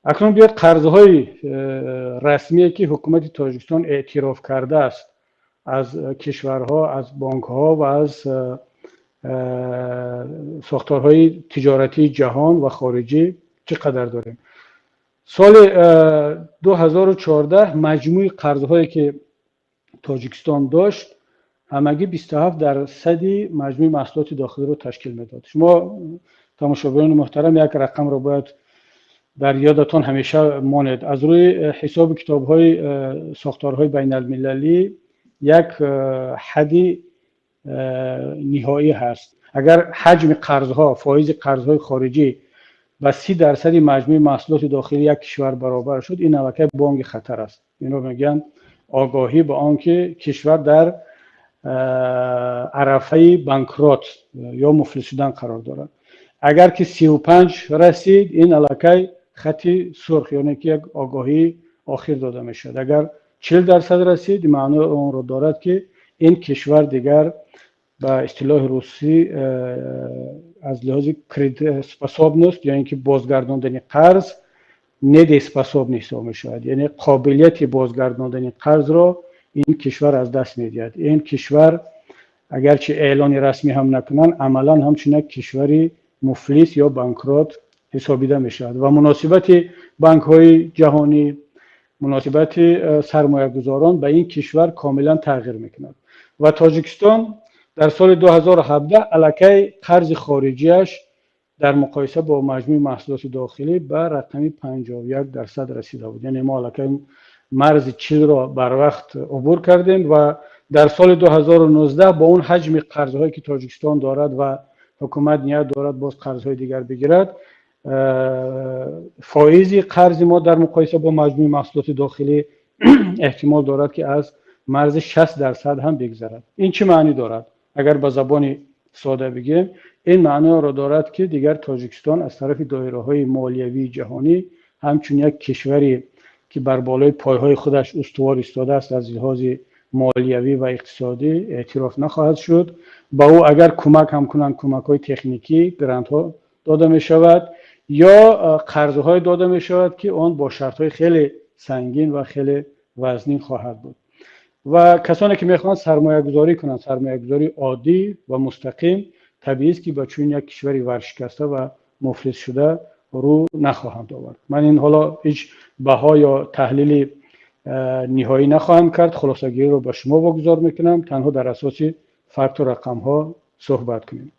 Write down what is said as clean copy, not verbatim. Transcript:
Акнун биёд қарзҳои расмие, ки ҳукумати Тоҷикистон эътироф кардааст аз кишварҳо, аз бонкҳо ва аз сохторҳои тиҷоратии ҷаҳон ва хориҷӣ, чӣ қадар дорем. Соли 2014 маҷмӯи қарзҳое, ки Тоҷикистон дошт, ҳамагӣ 27 дарсади маҷмӯи маҳсулоти дохилиро ташкил медод. Шумо, тамошобинони муҳтарам, як рақамро бояд дар ёдатон ҳамеша монед. Аз рӯи ҳисобу китобҳои сохторҳои байналмилалӣ як ҳадди ниҳоӣ ҳаст. Агар ҳаҷми қарзҳо, фоизи қарзҳои хориҷӣ ба 30 дарсади маҷмӯи маҳсулоти дохилии як кишвар баробар шуд, ин аллакай бонги хатар аст. Инро мегӯянд огоҳӣ ба он ки кишвар дар арафаи банкрот ё муфлис шудан қарор дорад. Агар ки 35 расид, ин аллакай хати сурх, яъне ки як огоҳии охир дода мешавад. Агар 40 дарсад расид, маънои онро дорад, ки ин кишвар дигар ба истилоҳи русӣ аз лиҳози кредитоспособность ё ин ки бозгардондани қарз недееспособный ҳисоб мешавад, яъне қобилияти бозгардондани қарзро ин кишвар аз даст медиҳад. Ин кишвар, агарчи эълони расмӣ ҳам накунанд, амалан ҳамчун як кишвари муфлис ё банкрот ҳисобида мешавад ва муносибати бонкҳои ҷаҳонӣ, муносибати сармоягузорон ба ин кишвар комилан тағйир мекунад. Ва Тоҷикистон дар соли 2017 аллакай қарзи хориҷиаш дар муқоиса бо маҷмӯи маҳсулоти дохилӣ ба рақами 51 дарсад расида буд, яъне мо аллакай марзи 40-ро барвақт убур кардем. Ва дар соли 2019 бо он ҳаҷми қарзҳое, ки Тоҷикистон дорад ва ҳукумат ният дорад боз қарзҳои дигар бигирад, фоизи қарзи мо дар муқоиса бо маҷмӯи маҳсулоти дохилӣ эҳтимол дорад, ки аз марзи 60 дарсад ҳам бигзарад. Ин чӣ маънӣ дорад? Агар ба забони сода бигӯем, ин маъноро дорад, ки дигар Тоҷикистон аз тарафи доираҳои молиявии ҷаҳонӣ ҳамчун як кишваре, ки бар болои пойҳои худаш устувор истодааст аз лиҳози молиявӣ ва иқтисодӣ, эътироф нахоҳад шуд. Ба ӯ агар кӯмак ҳам кунанд, кӯмакҳои техникӣ, грантҳо дода мешавад ё қарзҳое дода мешавад, ки он бо шартҳои хеле сангин ва хеле вазнин хоҳад буд. Ва касоне, ки мехоҳанд сармоягузорӣ кунанд, сармоягузории оддӣ ва мустақим, табиист, ки ба чунин як кишвари варшикаста ва муфлис шуда рӯ нахоҳанд овард. Ман ин ҳоло ҳеҷ баҳо ё таҳлили ниҳоӣ нахоҳам кард, хулосагириро ба шумо вогузор мекунам. Танҳо дар асоси факту рақамҳо суҳбат кунем.